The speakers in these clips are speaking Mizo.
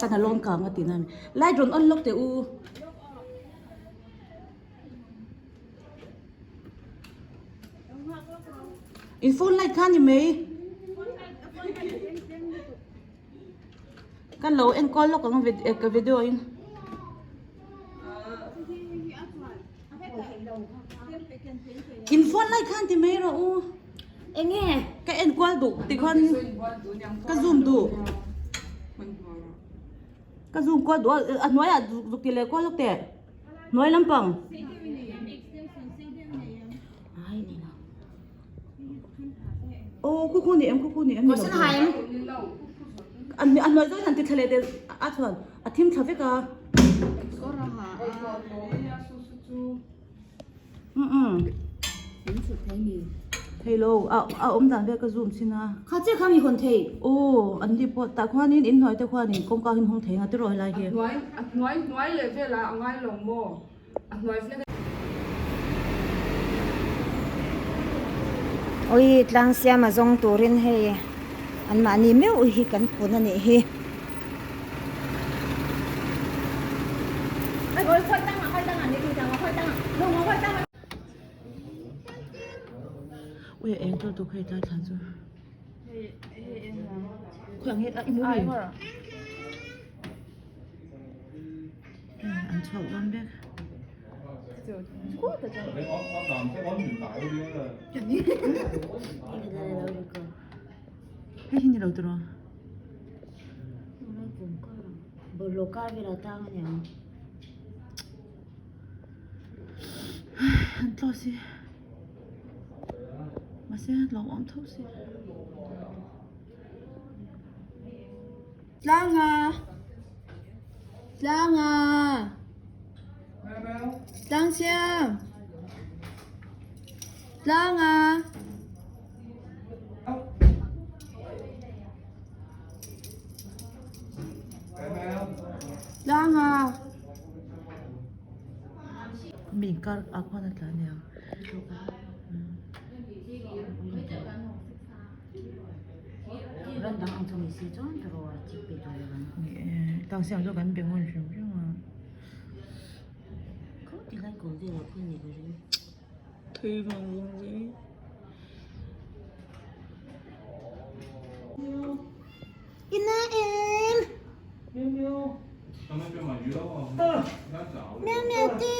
Kan a lawn kang a tihna a ni. Light rawn on lawk teh u. In phone light kha a ni mai. Kan lo enkawl lawk ang ka video in. In phone light khan ti mai rawh u. Enge? Ka enkual duh tikhan ka zoom duh. Ka zoom kual duh a a hnuaiah zuk ti leh kual lawk teh. Hnuai lampang. Aw khu khu ni em khu khu ni em ni lo a hnuai zawng hian ti thla leh teh a chuan a thim thla vek a thei lo a a awm dan vel ka zoom chhin a kha chiah kha mi hawn thei aw an ni pawh tah khuanin in hnuai te khuanin kawngka hi an hawng thei ang a tiraw helai hi a hnuai hnuai leh velah a ngai lo maw Awi tlang siam a zawng turin hei anmahni meuh hi kan pun a nih hi. Ui a eng tur tur kha i tlai thla chu. Khawi ang nge a i hmu mi? An chhuak dawn vek. Hei hi ni lo tiraw? An tlaw si. Mahse lawmawm tho si. Tlanga Tlanga Tlangsiam Tlanga Tlanga Mi inkar ah khuan a tla ania. Ran dang ang chu ni se chuan ka rawh a chik pe tur lo ang. Ni e, tang siam chu kan be ngun hrim hrim a. Khaw ti lai kawm velah khaw ni ka ring. Thui vang vang zai. Ina em. Miau miau te.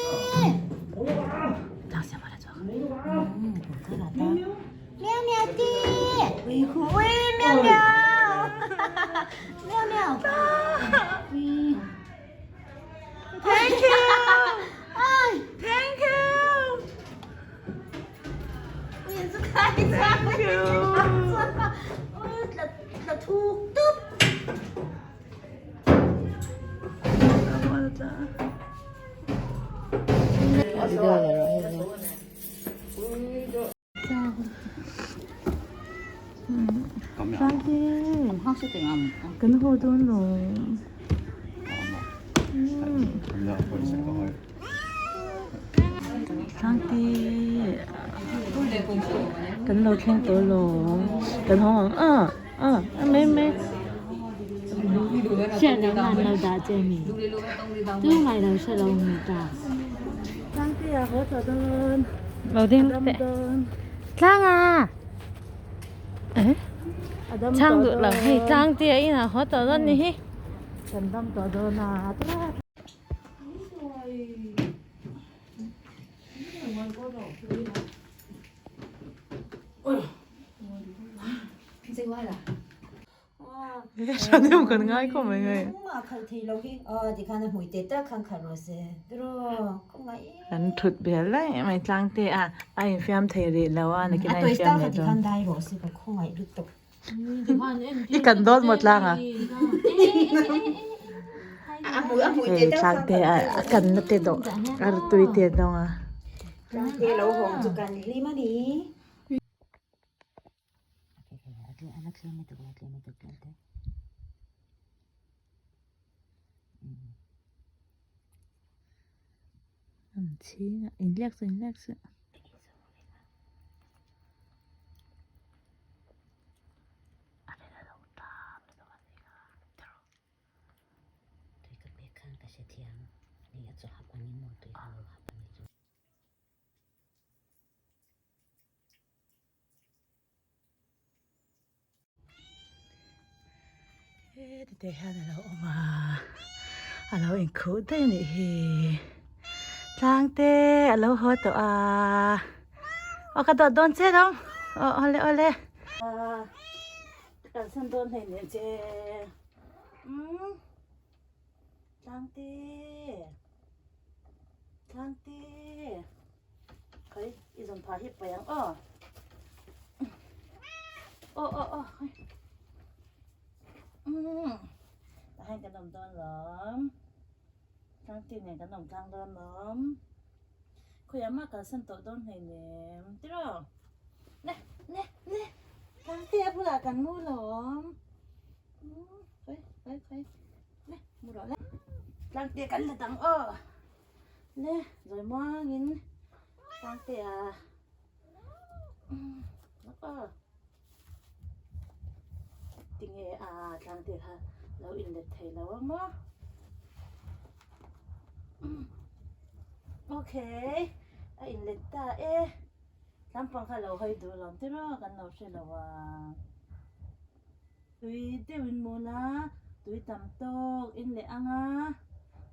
Tang siam ala chuak. Miau miau te. Ui hu ui miau miau. Miau miau. Ui. Thank you. Ai. Thank you. Ui chu khai Thank you. Ui la la thuk tup. Kan haw dawn lo. Sangte kan lo thleng tawh lo kan hawng ang a a a mai mai. Sangte a haw tawh dawn. Lo ding teh. Tlang a. Eh? Chang duh lo hei tlang te a inah haw tawh dawn ni hi. Kan dam tawh dawn a. Hran kan ngai khawp mai nge. Kan thut bel daih mai tlang te a a infiam thei rih lo a nakin a infiam leh dawn. I kan dawn maw tlang a? Hei tlang te a a kan na te dawh a tui te a dawng a. An chhing a in lek in lek thiam hei a chaw hap angin maw tui kha lo hap ani chu. Heti te hian a lo awm a a lo inkhuh daih a nih hi tlang te a lo haw tawh a aw ka dawt dawn che lo aw awle awle ka kalsan dawn hleinem che umm tlang te tlang te khawi i zawn phah hi paih ang aw aw aw aw umm tah hian kan awm dawn lawm tlang te nen kan awm tlang dawn lawm khawiah mah kalsan tawh dawn hleinem tiraw ne ne ne tlang te a bulah kan mu lawm umm khawi khawi khawi ne mu rawh le tlang te kan la dang aw. Le zawi muangin Sangtea aw tinge a Tlangte kha lo inlet thei lo a maw okay a inlet ta e tlampang kha lo hawi duh lo ang tiraw kan lo hre lo a. Tui deuh in mun a, tui tam tawk in leh ang a,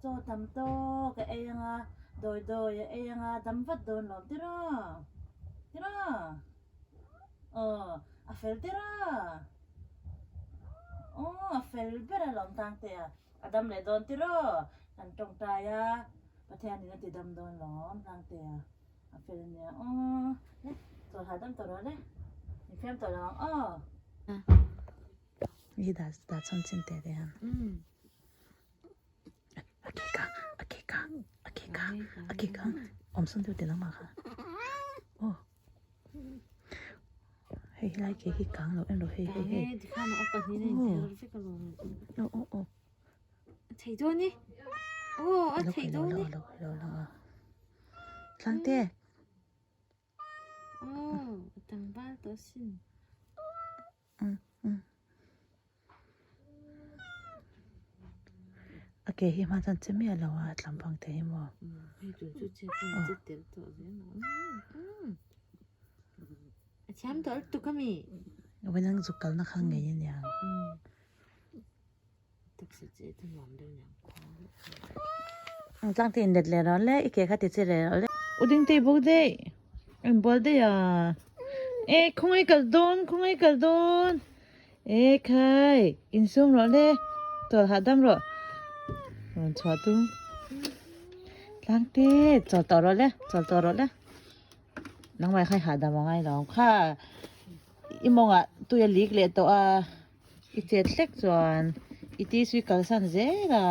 chaw tam tawk a ei ang a, dawi dawi a ei ang a, dam vat dawn lo tiraw? Tiraw? Aw, a fel tiraw? Aw, a fel ber alawm Tangtea, a dam leh dawn tiraw? Kan tawngtai a, Pathianin a ti dam dawn lawm Tangtea. A fel ania aw le chawl hahdam tawh rawh le min fiam tawh lo ang aw. Hi dah dah chhawn chin teh teh han. A ke kang a ke kang a ke kang a ke kang awm sawn deuh teh nangmah kha aw hei helai ke hi kang lo en rawh hei hei hei aw aw aw. A thei dawn e aw a thei dawn e. Tlangte. Aw a tlangval tawh asin. A ke hi hma chuan che miah lo a tlangpang te hi maw. Hei tun chu che chuan che tel tawh zel ang. A thiam tawh lutuk ami. Vawiin zuk kalna kha ngei aniang. Tlang te in let leh rawh le i ke kha ti chi leh rawh le. U ding tei bawk daih in bual daih a e khawngaih kal dawn khawngaih kal dawn e khai insum rawh le chawl hahdam rawh rawn chhuah tum tlang te chawl tawh rawh le chawl tawh rawh le nangmah kha i hahdam a ngai lo ang kha i mawngah tui a lik leh tawh a. I chet hlek chuan i tisui kalsan zel a.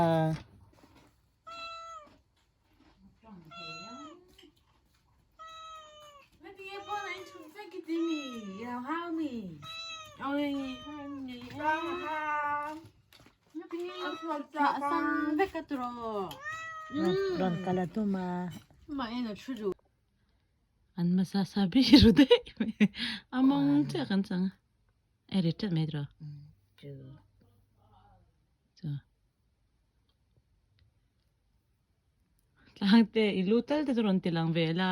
Rawn kal a tum a. An hmasa sa biru daih mai a mawng chiah kan chang a. E ri ṭat mai tiraw? Chu. Chu. Tlang te i lu tal te chu rawn ti lang ve la.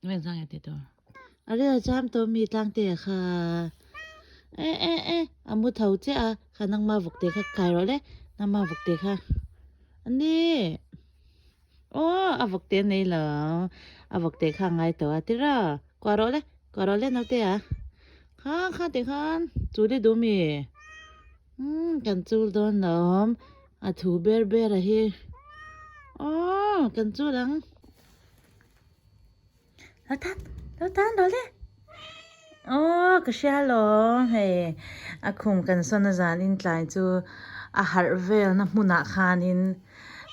Ven sang e ti tur. A ri a cham tawh mi tlang te kha. E e e a mu tho che a kha nangma vawk te kha kai rawh le nangma vawk te kha. Ani. Aw a vawk te a nei lo a vawk te kha a ngai tawh a tira kuah rawh le kuah rawh le naute a kha kha ti khan chul i duh mi umm kan chul dawn lo awm a thu ber ber a hi aw kan chul ang lo tan lo tan rawh le aw ka hria alawm hei a khum kan sawn a zan in tlai chu a harh vel na hmunah khanin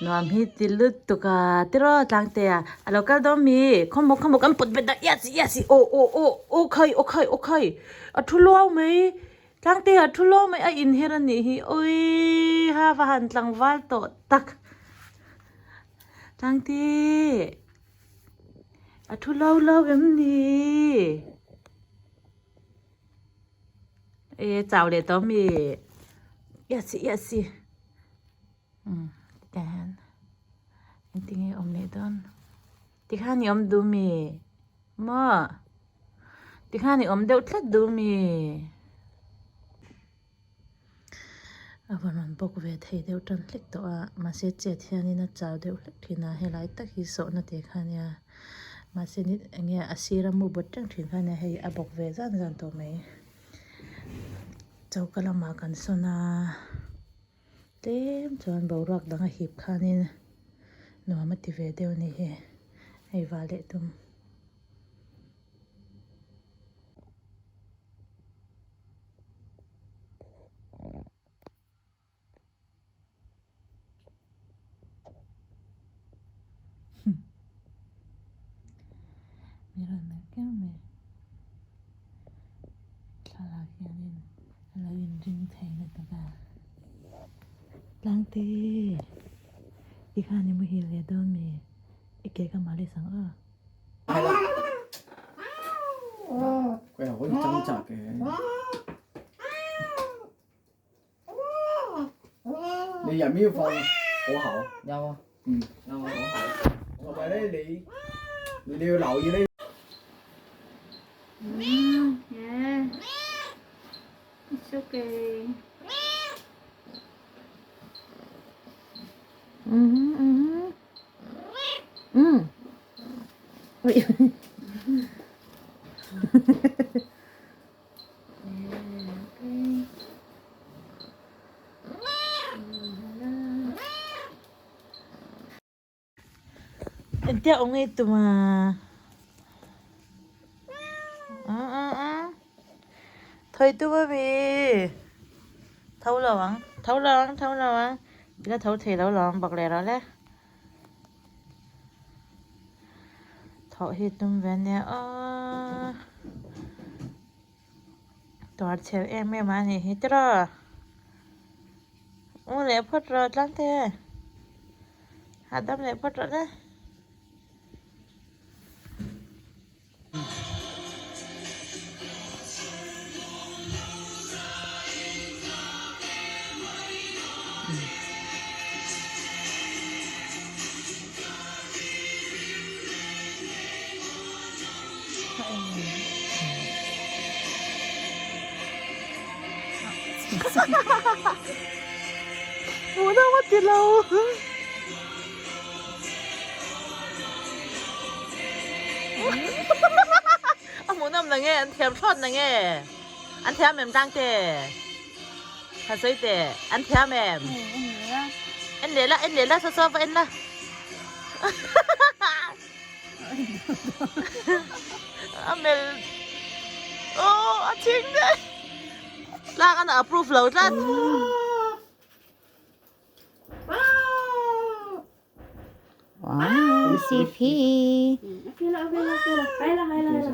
nuam hi ti lutuk a tiraw tlangte a a lo kal dawn mi khawmaw khawmaw kan pawt bet a yes yes aw aw aw aw khai aw khai aw khai a thu luau mai tlangte a thu luau mai a inher a nih hi awii ha va han tlangval tawh tak tlangte. A thu lo lo em ni? E chau leh tawh mi? Iah si iah si umm tah hian engtin nge awm leh dawn tikhan i awm duh mi maw tikhan i awm deuh tlat duh mi a van rawn bawk ve thei deuh tan hlek tawh a mahse chet hianin a chau deuh hlek thin a helai tak hi sawhna te kha ania mahse eng nge a sira mu bawt reng thin kha ania hei a bawk ve zan zan tawh mai. Choka lamah kan sawn a tlem chuan boruak dang a hip khanin nuam a ti ve deuh a ni hi hei val leh tum. Mi rawn melh keuh mai thlalak hianin a lo inring thei lutuk a Tlangte tikhan i muhil leh dawn mi i ke ka malis ang aw. 佢又可以掙扎嘅。你入面要放火喉，有啊，嗯，有啊，火喉。同埋咧，你你要留意咧。 Yeah. It's okay. 嗯嗯嗯，ui. Yeah, okay. Engtia awm ngei tum a Thawi tum a mi tho lo ang tho lo ang tho lo ang ila tho thei lo lo ang bawk leh rawh le thawh hi tum ve ania aw tuar chhel em em a nih hi tiraw u leh phawt rawh tlang te hahdam leh phawt rawh le. Hmuh deuh a ti lo. A hmuh nawm na nge an thiam thlawt na nge an thiam em tlang te tha sawi te an thiam em en leh la en leh la saw saw va en la a mel aw a chhing daih tlang an approve lo tlat. Wow, CP. Okay lah, okay lah, okay lah. Kaya lah, kaya lah, kaya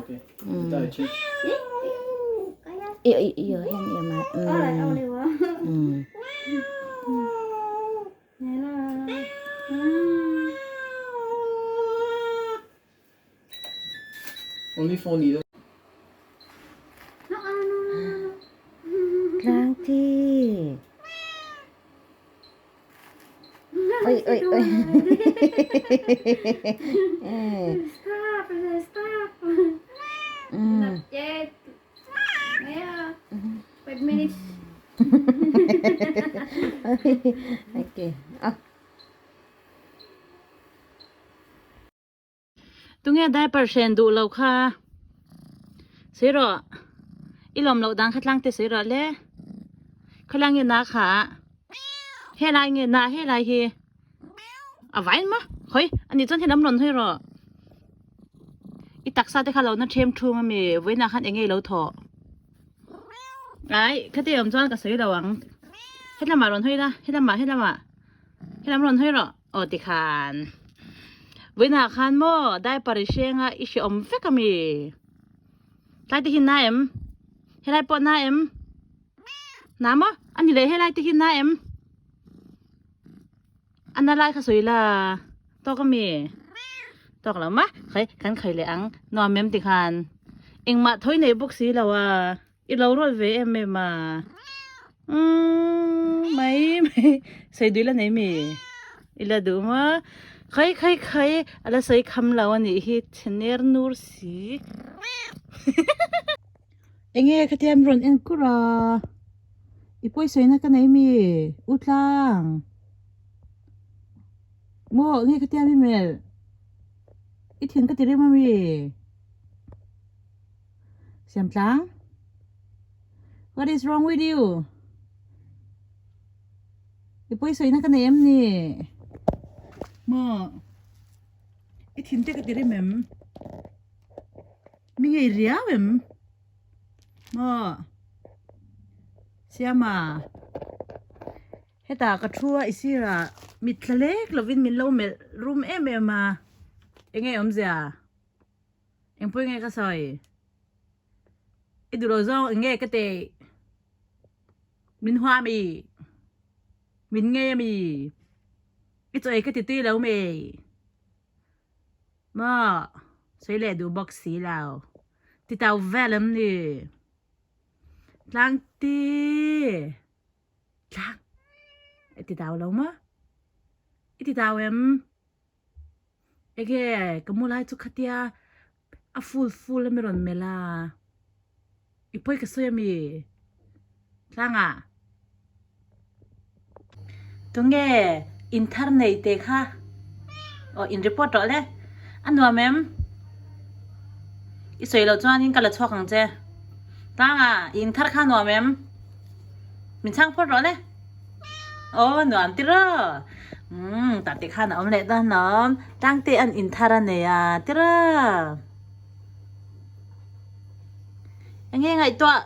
lah. Iyo, iyo, yan, iyo, ma. Alright, only one. Mm. Yan lah. Only 放你都。 No, ah, no, no, no, no. Tlangte. Oi, oi, oi. Eh. Stop, stop. Not yet. Yeah. 5 minutes. Okay. Ah. Tunge diaper hren duh lo kha sawi rawh i lawm loh dan kha tlang te sawi rawh le khawlai nge na kha helai nge na helai hi a vain maw hawi ani chuan helam rawn hawi rawh i taksa te kha lo na them thum ami vawiinah khan eng nge i lo thawh ai khati awm chuan ka sawi lo ang helamah rawn hawi la helamah helamah helam rawn hawi rawh. Aw tikhan vawiinah khan maw diaper i hrenga i hreawm vek ami tlai te hi na em helai pawh na em na maw a ni leh helai te hi na em a na lai kha sawi la tawk ami tawk lo ma khai kan khai leh ang nuam em tikhan engmah thawi nei bawk si lo a i lo rual ve em em a. Umm mai mai sawi duh ila nei mi ila duh maw khai khai khai a la sawi kham lo a nih hi chhe ner nur si enge khatia min rawn en kur a i pawi sawina ka nei mi u tlang maw enge khatia mi melh i thin ka ti rem ami siam tlang. What is wrong with you? I pawi sawi na ka nei em ni? Maw? I thin te ka ti rim em? Mi ngei riau em? Maw? Siama? Hetah ka thu a i sirah mit tla lek lovin min lo melh rum em em a. Enge awmzia? Engpawh nge ka sawi? I duh lo zawng eng nge ka teh? Min hua mi? Min ngei ami? I chaw ei ka ti tui lo mi? Maw? Sawi leh duh bawk si lo. Ti tau vel em ni? Tlangti! Tlang! I ti tau lo maw? I ti tau em? Enge ka mu lai chu khatia a full full a mi rawn melh a i pawi ka sawi ami tlangah tunge in thar nei te kha aw in report rawh le a nuam em i sawi loh chuanin ka la chhuak ang che tlangah in thar kha a nuam em min chhang phawt rawh le. Aw nuam ti raw umm tah te khan a awm leh dawn lawm tlang te an in thar a nei a ti raw eng nge ngaihtuah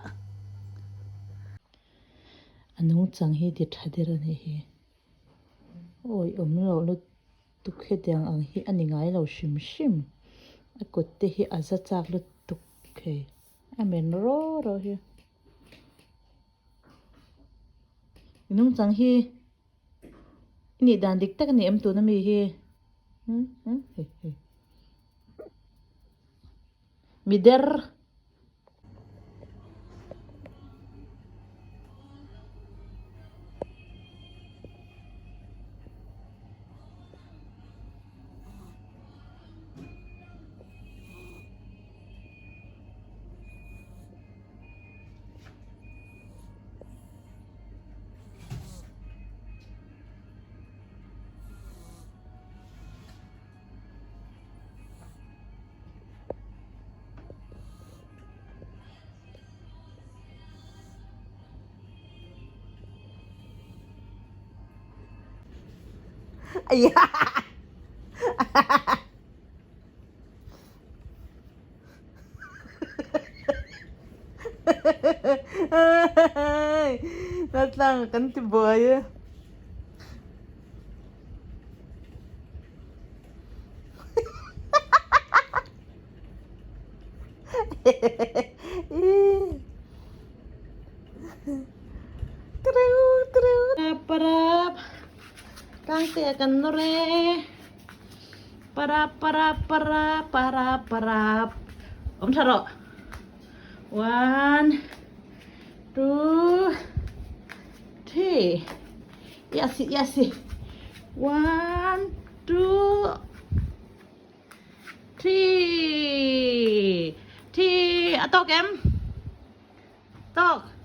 a nungchang hi ti tha der a nih hi awi awm loh lutuk hetiang ang hi a ni ngai lo hrim hrim a kut te hi a za chak lutuk hei a men raw raw hi. Nungchang hi i nih dan dik tak a ni em tuna mi hi mi der. Natlang kan ti buai e. Parap tangte kan nawr e. Parap parap parap parap parap awm tha rawh one two three yes yes one two three three a tawk em tawk.